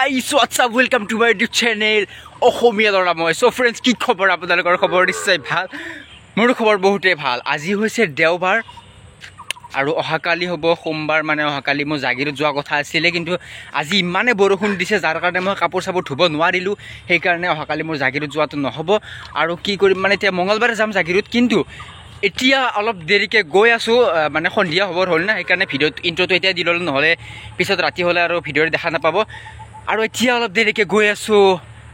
Guys, what's up? Welcome to my YouTube channel Asomiya ল'ৰা মই। চ' friends, কি খবৰ আপোনালোকৰ? খবৰ নিশ্চয় ভাল, মোৰো খবৰ বহুতেই ভাল। আজি হৈছে দেওবাৰ আৰু অহাকালি হ'ব সোমবাৰ। মানে অহাকালি মই জাগিৰোড যোৱা কথা আছিলে, কিন্তু আজি ইমানে বৰষুণ দিছে যাৰ কাৰণে মই কাপোৰ চাপোৰ ধুব নোৱাৰিলোঁ। সেইকাৰণে অহাকালি মোৰ জাগিৰোড যোৱাটো নহ'ব। আৰু কি কৰিম, মানে এতিয়া মঙলবাৰে যাম জাগিৰোড, কিন্তু এতিয়া অলপ দেৰিকৈ গৈ আছোঁ, মানে সন্ধিয়া হ'বৰ হ'ল না, সেইকাৰণে ভিডিঅ'ত ইণ্ট্ৰটো এতিয়া দি ল'লোঁ, নহ'লে পিছত ৰাতি হ'লে আৰু ভিডিঅ'টো দেখা নাপাব। আৰু এতিয়া অলপ দেৰিকৈ গৈ আছোঁ।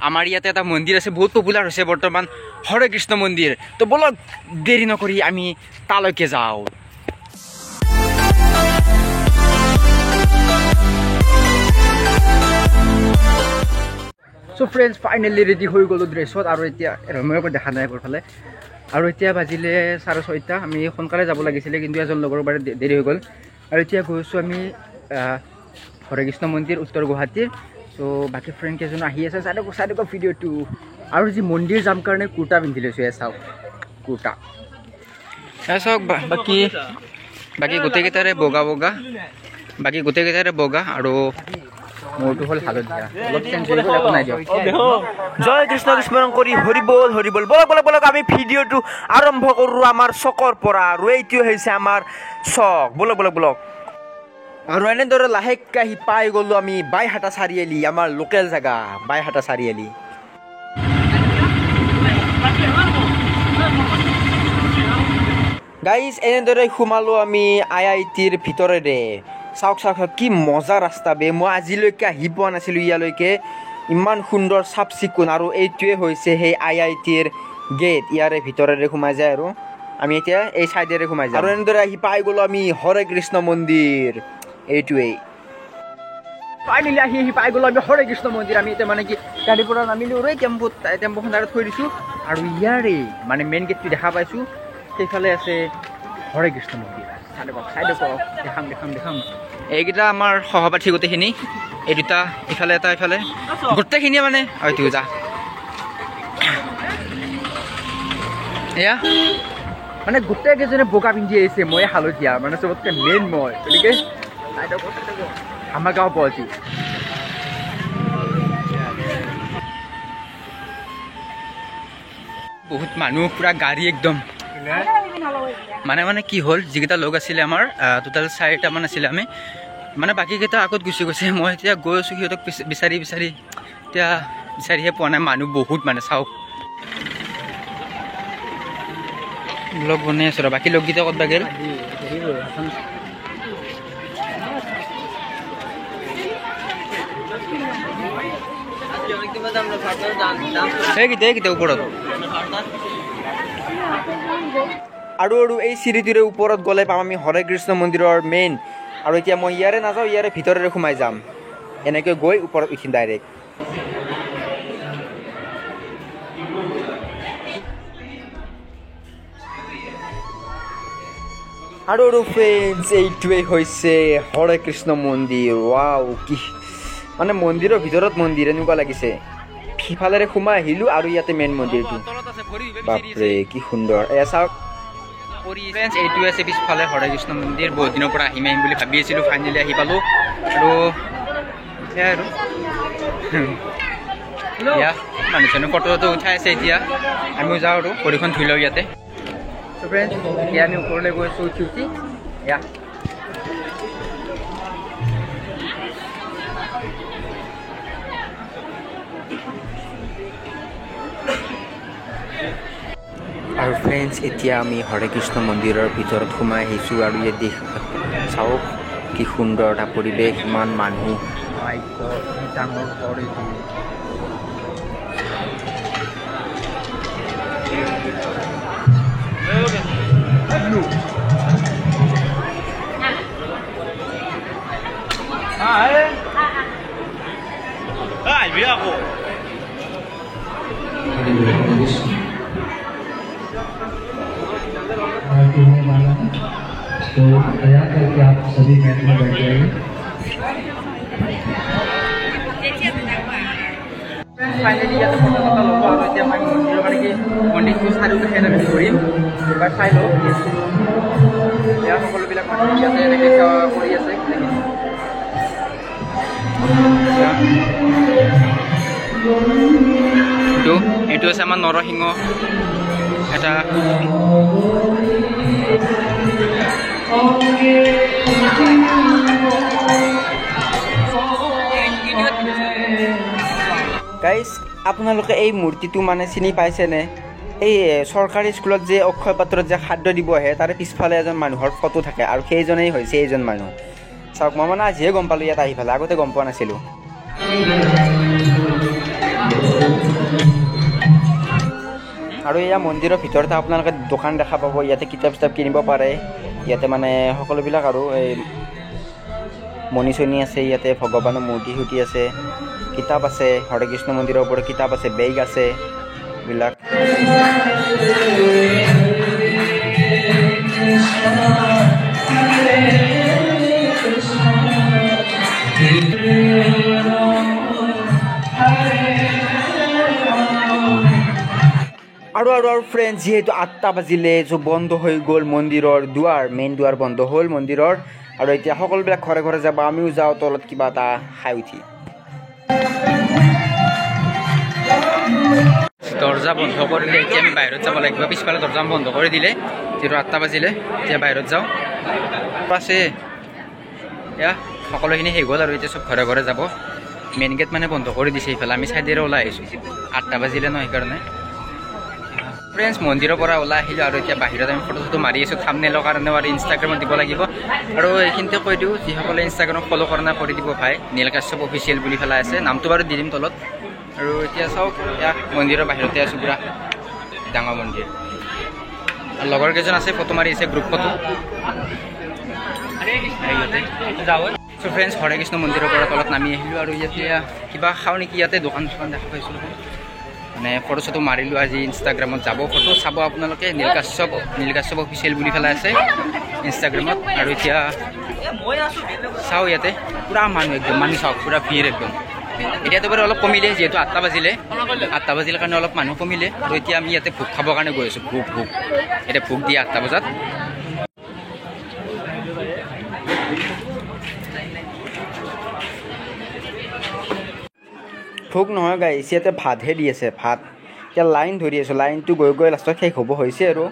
আমাৰ ইয়াতে এটা মন্দিৰ আছে, বহুত পপুলাৰ হৈছে বৰ্তমান, হৰে কৃষ্ণ মন্দিৰ। তো ব'লক দেৰি নকৰি আমি তালৈকে যাওঁ। চ' ফ্ৰেণ্ডছ, ফাইনেলি ৰেডি হৈ গ'লোঁ ড্ৰেছত। আৰু এতিয়া ৰমেও দেখা নাই ফালে। আৰু এতিয়া বাজিলে 6:30। আমি সোনকালে যাব লাগিছিলে, কিন্তু এজন লগৰ বাৰে দেৰি হৈ গ'ল। আৰু এতিয়া গৈছোঁ আমি হৰে কৃষ্ণ মন্দিৰ, উত্তৰ গুৱাহাটীৰ। চ' বাকী ফ্ৰেণ্ড কেইজন আহি আছে, চাই থাকক, চাই থাকক ভিডিঅ'টো। আৰু যি মন্দিৰ যাম কাৰণে কুৰ্তা পিন্ধি লৈছোঁ, এয়া চাওক কুৰ্তা। এয়া চাওক, বাকী বাকী গোটেইকেইটাৰে বগা বগা, বাকী গোটেইকেইটাৰে বগা আৰু মোৰটো হ'ল হালধীয়া, অলপ চেঞ্জ হৈ গ'ল, একো নাই দিয়ক। জয় কৃষ্ণ স্মৰণ কৰি হৰিবল হৰিবল। বলক বলক বলক, আমি ভিডিঅ'টো আৰম্ভ কৰোঁ আমাৰ চকৰ পৰা। আৰু এইটো হৈছে আমাৰ চক। বলক বলক বলক। আৰু এনেদৰে লাহেকৈ আহি পাই গ'লোঁ আমি বাইহাটা চাৰিআলি, আমাৰ লোকেল জেগা বাইহাটা চাৰিআলি। গাইজ, এনেদৰে সোমালোঁ আমি আই আই টিৰ ভিতৰেৰে। চাওক চাওক চাওক, কি মজা ৰাস্তা বে। মই আজিলৈকে আহি পোৱা নাছিলোঁ ইয়ালৈকে, ইমান সুন্দৰ চাফ চিকুণ। আৰু এইটোৱে হৈছে সেই আই আই টিৰ গেট, ইয়াৰে ভিতৰেৰে সোমাই যায়। আৰু আমি এতিয়া এই চাইডেৰে সোমাই যাওঁ। আৰু এনেদৰে আহি পাই গ'লোঁ আমি হৰে কৃষ্ণ মন্দিৰ, এইটোৱেই। ফাইনেলি আহি আহি পাই গ'লোঁ আমি হৰে কৃষ্ণ মন্দিৰ। আমি এতিয়া মানে কি গাড়ীৰ পৰা নামিলোঁ আৰু এই টেম্পুখন তাতে থৈ দিছোঁ। আৰু ইয়াৰে মানে মেইন গেটটো দেখা পাইছোঁ, সেইফালে আছে হৰে কৃষ্ণ মন্দিৰ। চাই থাকক, চাই থাকক, দেখাম দেখাম দেখাম। এইকেইটা আমাৰ সহপাঠী গোটেইখিনি, এই দুটা ইফালে এটা ইফালে, গোটেইখিনিয়ে মানে হয়তো যা। এয়া মানে গোটেইকেইজনে বগা পিন্ধি আহিছে, মই হালধীয়া, মানে চবতকৈ মেইন মই। গতিকে চাই থাকক, চাই থাকক, আমাৰ গাঁও পোৱালি। বহুত মানুহ, পুৰা গাড়ী একদম। মানে মানে কি হ'ল, যিকেইটা লগ আছিলে আমাৰ টোটেল 4টামান আছিলে আমি, মানে বাকীকেইটা আগত গুচি গৈছে। মই এতিয়া গৈ আছোঁ সিহঁতক বিচাৰি বিচাৰি, এতিয়া বিচাৰিহে পোৱা নাই। মানুহ বহুত, মানে চাওক লগ বনাই আছোঁ। বাকী লগকেইটা ক'ত বা গ'ল? সেইকেইটা এইকেইটা ওপৰত। আৰু আৰু এই চিৰিটোৰে ওপৰত গ'লে পাম আমি হৰে কৃষ্ণ মন্দিৰৰ মেইন। আৰু এতিয়া মই ইয়াৰে নাযাওঁ, ইয়াৰে ভিতৰেৰে সোমাই যাম। এনেকৈ গৈ ওপৰত উঠিম ডাইৰেক্ট। আৰু আৰু ফ্ৰেণ্ডছ, এইটোৱেই হৈছে হৰে কৃষ্ণ মন্দিৰ। ৱাও, কি মানে মন্দিৰৰ ভিতৰত মন্দিৰ এনেকুৱা লাগিছে। সিফালেৰে সোমাই আহিলোঁ আৰু ইয়াতে মেইন মন্দিৰটো। বাপৰে কি সুন্দৰ, এয়া চাওক। ফ্ৰেণ্ডছ, এইটো আছে পিছফালে হৰে কৃষ্ণ মন্দিৰ। বহুত দিনৰ পৰা আহিম আহিম বুলি ভাবি আছিলোঁ, ফাইনেলি আহি পালোঁ। আৰু সেয়াই আৰু এয়া মানুহ চানুহ ফটো চটো উঠাই আছে। এতিয়া আমিও যাওঁ আৰু ভৰিখন ধুই লওঁ ইয়াতে। ফ্ৰেণ্ডছ, এতিয়া আমি ওপৰলৈ গৈ আছোঁ উঠি উঠি। এয়া আৰু ফ্ৰেণ্ডছ, এতিয়া আমি হৰে কৃষ্ণ মন্দিৰৰ ভিতৰত সোমাই আহিছোঁ। আৰু ইয়াত চাওক কি সুন্দৰ এটা পৰিৱেশ, ইমান মানুহ। ডাঙৰ ঘৰ এইটো। होने वाला है, तो दया करके आप सभी मैट में बैठ जाइए। ফাইনেলি ইয়াতে ফটো চটো ল'ব। আৰু এতিয়া মই মন্দিৰৰ মানে কি মন্দিৰটো চাৰিওকাষে আমি ঘূৰিম, এবাৰ চাই লওঁ। ইয়াৰ সকলোবিলাক মানুহ ইয়াতে এনেকৈ সেৱা কৰি আছে। এইটো আছে আমাৰ নৰসিংহ এটা। গাইজ, আপোনালোকে এই মূৰ্তিটো মানে চিনি পাইছেনে? এই চৰকাৰী স্কুলত যে অক্ষয় পাত্ৰত যে খাদ্য দিব আহে, তাৰে পিছফালে এজন মানুহৰ ফটো থাকে, আৰু সেইজনেই হৈছে এইজন মানুহ। চাওক, মই মানে আজিহে গম পালোঁ ইয়াত আহি পেলাই, আগতে গম পোৱা নাছিলোঁ। আৰু এয়া মন্দিৰৰ ভিতৰতে আপোনালোকে দোকান দেখা পাব, ইয়াতে কিতাপ চিতাপ কিনিব পাৰে। ইয়াতে মানে সকলোবিলাক আৰু এই মণি চণি আছে, ইয়াতে ভগৱানৰ মূৰ্তি সূৰ্তি আছে, কিতাপ আছে, হৰে কৃষ্ণ মন্দিৰৰ ওপৰত কিতাপ আছে, বেগ আছে এইবিলাক। আৰু আৰু আৰু ফ্ৰেণ্ডছ, যিহেতু 8টা বাজিলে, চ' বন্ধ হৈ গ'ল মন্দিৰৰ দুৱাৰ, মেইন দুৱাৰ বন্ধ হ'ল মন্দিৰৰ। আৰু এতিয়া সকলোবিলাক ঘৰে ঘৰে যাব, আমিও যাওঁ তলত কিবা এটা খাই উঠি। দৰ্জা বন্ধ কৰিলে এতিয়া আমি বাহিৰত যাব লাগিব, পিছফালে দৰ্জা বন্ধ কৰি দিলে, যিহেতু 8টা বাজিলে, এতিয়া বাহিৰত যাওঁ। আছে এয়া সকলোখিনি শেষ হ'ল আৰু এতিয়া চব ঘৰে ঘৰে যাব। মেইন গেট মানে বন্ধ কৰি দিছে, এইফালে আমি চাইডেৰে ওলাই আহিছোঁ, 8টা বাজিলে ন, সেইকাৰণে। ফ্ৰেণ্ডছ, মন্দিৰৰ পৰা ওলাই আহিলোঁ আৰু এতিয়া বাহিৰত আমি ফটো চটো মাৰি আছোঁ থাম্বনেইলৰ কাৰণেও আৰু ইনষ্টাগ্ৰামত দিব লাগিব। আৰু এইখিনিতে কৈ দিওঁ, যিসকলে ইনষ্টাগ্ৰামত ফ'ল' কৰা নাই কৰি দিব ভাই, নীল কাশ্যপ অফিচিয়েল বুলি পেলাই আছে, নামটো বাৰু দি দিম তলত। আৰু এতিয়া চাওক, ইয়াক মন্দিৰৰ বাহিৰতে আছোঁ, পূৰা ডাঙৰ মন্দিৰ। আৰু লগৰ কেইজন আছে, ফটো মাৰি আছে, গ্ৰুপ ফটো। চ' ফ্ৰেণ্ডছ, হৰে কৃষ্ণ মন্দিৰৰ পৰা তলত নামি আহিলোঁ আৰু ইয়াতে কিবা খাওঁ নেকি, ইয়াতে দোকান চোকান দেখা পাইছোঁ দেখোন। মানে ফটো চটো মাৰিলোঁ, আজি ইনষ্টাগ্ৰামত যাব, ফটো চাব আপোনালোকে, নীল কাশ্যপ অফিচিয়েল বুলি পেলাই আছে ইনষ্টাগ্ৰামত। আৰু এতিয়া চাওঁ ইয়াতে পূৰা মানুহ একদম, মানুহ চাওক পূৰা ভিৰ একদম। এতিয়াতো বাৰু অলপ কমিলে, যিহেতু 8টা বাজিলে, 8টা বাজিলে কাৰণে অলপ মানুহ কমিলে। আৰু এতিয়া আমি ইয়াতে ভোগ খাবৰ কাৰণে গৈ আছোঁ, ভোগ ভোগ এতিয়া ভোগ দিয়ে 8টা বজাত। ভোগ নহয় গাইছ, ইয়াতে ভাতহে দি আছে, ভাত। এতিয়া লাইন ধৰি আছোঁ, লাইনটো গৈ গৈ লাষ্টত শেষ হ'ব হৈছে আৰু।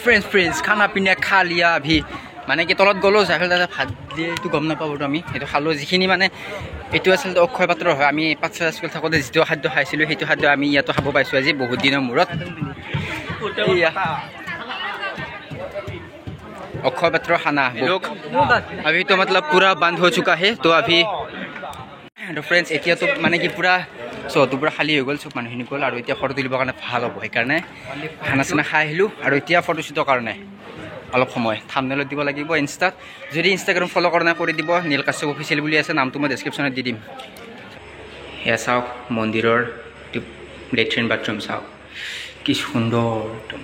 ফ্ৰেণ্ডছ ফ্ৰেণ্ডছ, খানা পিনা খা লিয়া আভি, মানে কি তলত গ'লোঁ যাই পেলাই তাতে ভাত দিয়ে এইটো গম নাপাওঁ বাৰু, আমি সেইটো খালোঁ যিখিনি। মানে এইটো আচলতে অক্ষয় পাত্ৰ হয়, আমি পাঠশালা স্কুল থাকোঁতে যিটো খাদ্য খাইছিলোঁ সেইটো খাদ্য আমি ইয়াতো খাব পাইছোঁ আজি বহুত দিনৰ মূৰত। अक्षय पात्र खाना लोग अभी तो मतलब पूरा बंद हो चुका है, तो अभी तो फ्रेंड्स এতিয়াতো মানে কি পুৰা চহৰটো পুৰা খালী হৈ গ'ল, চব মানুহখিনি গ'ল। আৰু এতিয়া ফটো তুলিবৰ কাৰণে ভাল হ'ব, সেইকাৰণে খানা চানা খাই আহিলোঁ। আৰু এতিয়া ফটো শ্বুটৰ কাৰণে অলপ সময় থাম্বনেইলত দিব লাগিব ইনষ্টাত, যদি ইনষ্টাগ্ৰাম ফ'ল' কৰা নাই কৰি দিব, নীল কাশ্যপ অফিচিয়েল বুলি আছে, নামটো মই ডেছক্ৰিপশ্যনত দি দিম। সেয়া চাওক মন্দিৰৰ লেট্ৰিন বাথৰুম, চাওক কি সুন্দৰ একদম।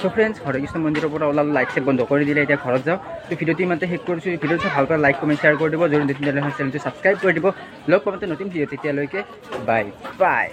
চ' ফ্ৰেণ্ডছ, হৰে কৃষ্ণ মন্দিৰৰ পৰা ওলালোঁ, লাইট চাইট বন্ধ কৰি দিলে, এতিয়া ঘৰত যাওঁ। তো ভিডিঅ'টো ইমানতে শেষ কৰিছোঁ, ভিডিঅ'টো ভাল পালে লাইক কমেণ্ট শ্বেয়াৰ কৰি দিব, যদি নতুন চেনেলটো ছাবস্ক্ৰাইব কৰি দিব। লগ পাম নতুন ভিডিঅ', তেতিয়ালৈকে বাই বাই।